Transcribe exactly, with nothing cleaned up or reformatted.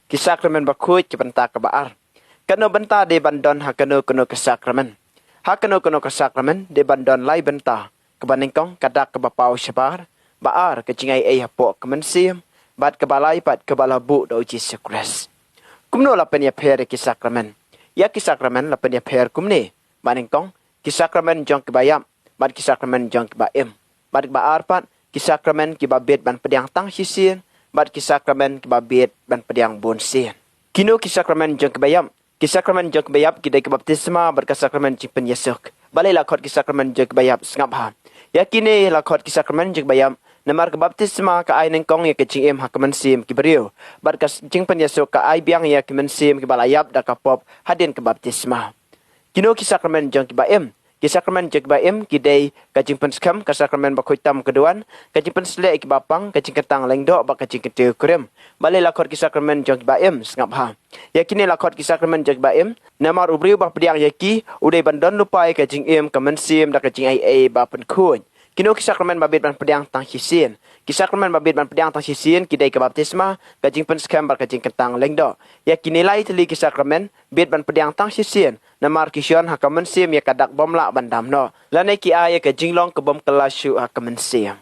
Ki sakramen bakhuid ki bynta kaba ar. Kano bynta dei ban don ha kano kano ka sakramen? Ha kano kano ka sakramen dei ban don lai bynta. Kaba nyngkong ka dak kaba paw shabar, ba ar ka jingaiei hapoh ka mynsiem, bad kaba lai pat kaba la buh da u Jisu Khrist. Kumno la pynïapher ïa ki sakramen? Ïa ki sakramen la pynïapher kumne. Ba nyngkong, ki sakramen jong kiba ïap, bad ki sakramen jong kiba im. Bad kaba ar pat, ki sakramen kiba bit ban pdiang tang shisien, bad ki sakramen kiba bit ban pdiang bun sien. Kino ki sakramen jong kiba ïap? Ki sakramen jong kiba ïap ki dei ka baptisma bad ka sakramen jingpynïasuk. Balei la khot ki sakramen jong kiba ïap? Sngap ha. Ïa kine la khot ki sakramen jong kiba ïap namar ka baptisma ka ai nyngkong ïa ka jingim ha ka mynsiem ki briew, bad ka jingpynïasuk ka ai biang ïa ki mynsiem kiba la ïap da ka pop hadien ka baptisma. Kino ki sakramen jong kiba im? Ki sakramen jong kiba im ki dei ka jingpynskhem, ka sakramen bakhuid tam ka duwan, ka jingpynsleh ïa kiba pang, ka jingkyntang lyngdoh bad ka jingkyntiew kurim. Balei la khot ki sakramen jong kiba im? Sngap ha. Ïa kine la khot ki sakramen jong kiba im namar u briew ba pdiang ïa ki u dei ban don lypa ïa ka jingim ka mynsiem da ka jingaiei ba pynkhuid. Kino ki sakramen ba bit ban pdiang tang shisien? Ki sakramen ba bit ban pdiang tang shisien ki dei ka baptisma, ka jingpynskhem bad ka jingkyntang lyngdoh. Ïa kine lai tylli ki sakramen bit ban pdiang tang shisien namar ki shon ha ka mynsiem ïa ka dak bym lah ban dam noh, lane ki ai ïa ka jinglong ka bym kylla shuh ha ka mynsiem.